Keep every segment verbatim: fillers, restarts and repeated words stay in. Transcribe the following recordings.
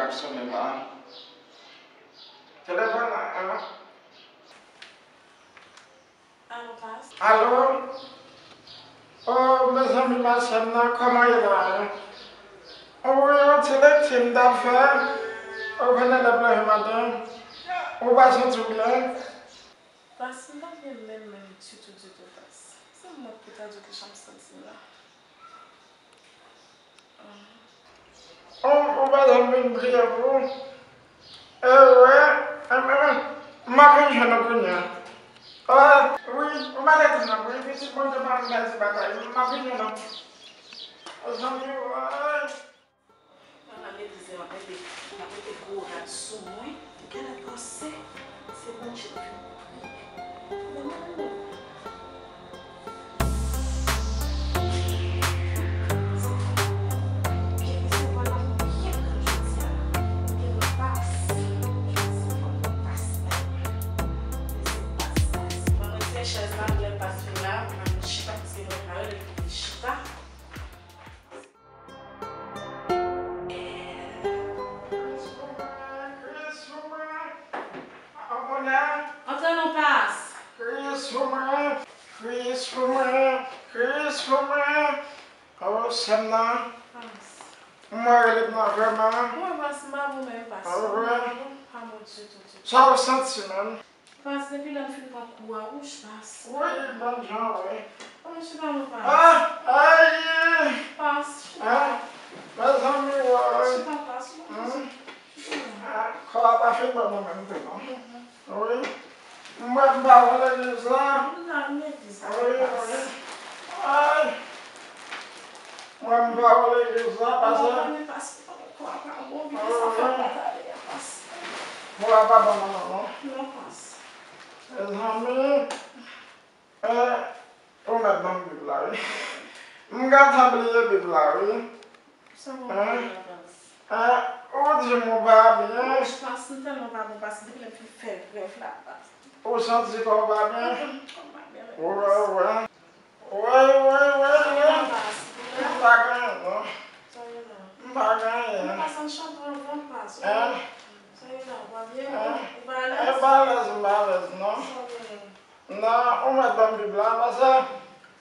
Ap sonnen la. Telefòn la, an? Alo, Pas? Alo? Oh, mezanmi, Marcène nan, kòman ye la, en? Oh, wi, yon ti lekti m t ap fè. Ou konnen lè m leve maten, ou pa santi w byen? Pas, m pa byen menm, menm ditou, ditou, Pas. Se mwen ki pou ta di w kijan m santi m la. Ou, ou pa janm vin priye pou ou? E, wi, e, e, m ap vin jwenn ou kounye a. Ah, wi, ou pa t atann nan, wi, pitit Bondye pa m pèdi batay, m ap vin jwenn ou. Zanmi, wi. Mwen nan legliz la, m ap mete, m ap mete gwo rad sou mwen. Gade panse, se Bondye m vin priye. Mwen menm, mwen. Byen resevwa l la, byen pran jodi a. Byen pran pas. Jodi a, fò m pran pas la. Mwen se pas, pas. Mwen retire chèz la, lè pas fin la, mwen chita, paske mwen pa rele pou chita. Kriye sou mwen, kriye sou mwen. Antre non, pas. Kriye sou mwen, kriye sou mwen, kriye sou mwen. Oh, sè m nan. Pas. Mwen rele m nan vrèman. Mwen pas, m pa bon menm, pas. Ah, wi. M pa bon ditou, ditou. Sa w santi menm? Pas, depi lè m fin pran kou a, wouch, pas. Wi, menm jan, wi. Ann chita non, pas. Ah, ay! Pas, chita. Ah, mezanmi, wi. Chita, pas, non. Hmm. Chita. Ah, kò a pa fin ban mwen menm tou, non. Mhm. Wi. Mwen m pa wè legliz la. M nan legliz la, wi, pas. Wi. Ay! Mwen m pa wè legliz la, pase. Mwen konnen pas, kò a pa bon, wi, sa fè m pa t ale a, pas. Kò a pa bon, non, non, non. Non, pas. Mezanmi, eh, ou mèt ban m Bib la, wi. M gentan bliye Bib la, wi. Sa bon, hein? Pas. Ah, ou di m ou pa byen? Wouch, pas, m tèlman pa bon, pas, depi lè m fin fè rèv la, pas. Ou santi kò w pa byen? Mm, mm, kò m pa byen, men. Wè, wè. Wè, wè, wè, wè. Pas, m pa gen anyen, non. Sa ye la? M pa gen anyen. Mwen pa santi chante anvan, pas. Hein? Sa ye la, ou pa byen? Hein? Ou pa alèz? E, m pa alèz, m pa alèz, non. Sa w genyen? Non, ou mèt ban m Bib la, paske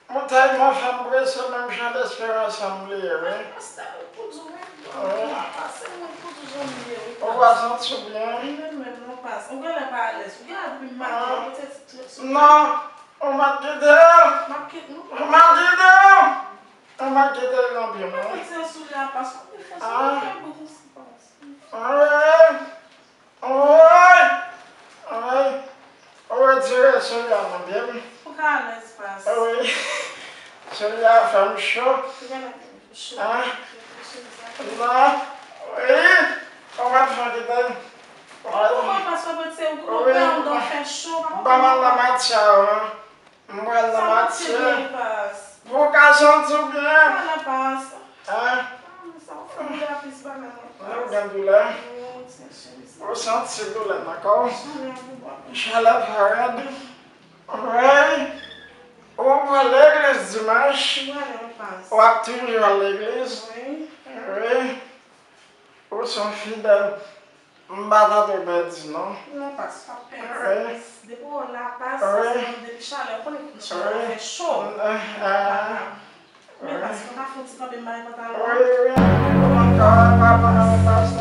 ou tèlman fè m presyon, menm jan desperans an m bliye, wi. Pastè, ou pou di w, wi. Wi. Pastè, mwen pou di w jan m ye, wi. Ou pa santi w byen? Mwen menm, non, pas. Ou genlè pa alèz. Ou genlè ap vin make, ah, ou te di trèt sou. Non, ou mèt kite l. M ap kite, non. Ou mèt kite l. Ou mèt kite l nan pye m, wi. Mwen te di soulye a, pas. Ou fè soulye fè bon konsa, pas. Ah, wi. Woy! Woy! Ou retire soulye a nan pye m. Ou ka alèz, pas. Wi. Soulye a fè m cho. Gade, cho. Hein? Cho, sa. Non. Wi. Ou mèt fè kite m. Ou konprann, pas, ou mèt se ou, ou pè andan fè cho, pa konprann. M pa mal nan matyè, hein. M pral nan matyè. Sa matyè byen, pas. Pou w ka santi w byen. Pale, pas. Hein? Ah, sa w fè m rapis bagay mwen, pas. Ou gen doulè? Non, se chemiz la. Ou santi doulè nan kò w? Chalè a pou bò. Chalè parèd. Wi. Ou pral legliz dimanch? Mwen, pas. W ap toujou al legliz? Wi. Wi. Ou se yon fidèl. M pa tande pèdi, non. Non, pas, pa pèdi. Wi. Depi w la, pas, wi, paske depi chalè, ou konnen kout chalè a fè cho. Wi. Men, pas, mwen ka fè yon ti kanpe, m bay pantalon. Wi, wi. Ou pa, pa, pa, pa, pas.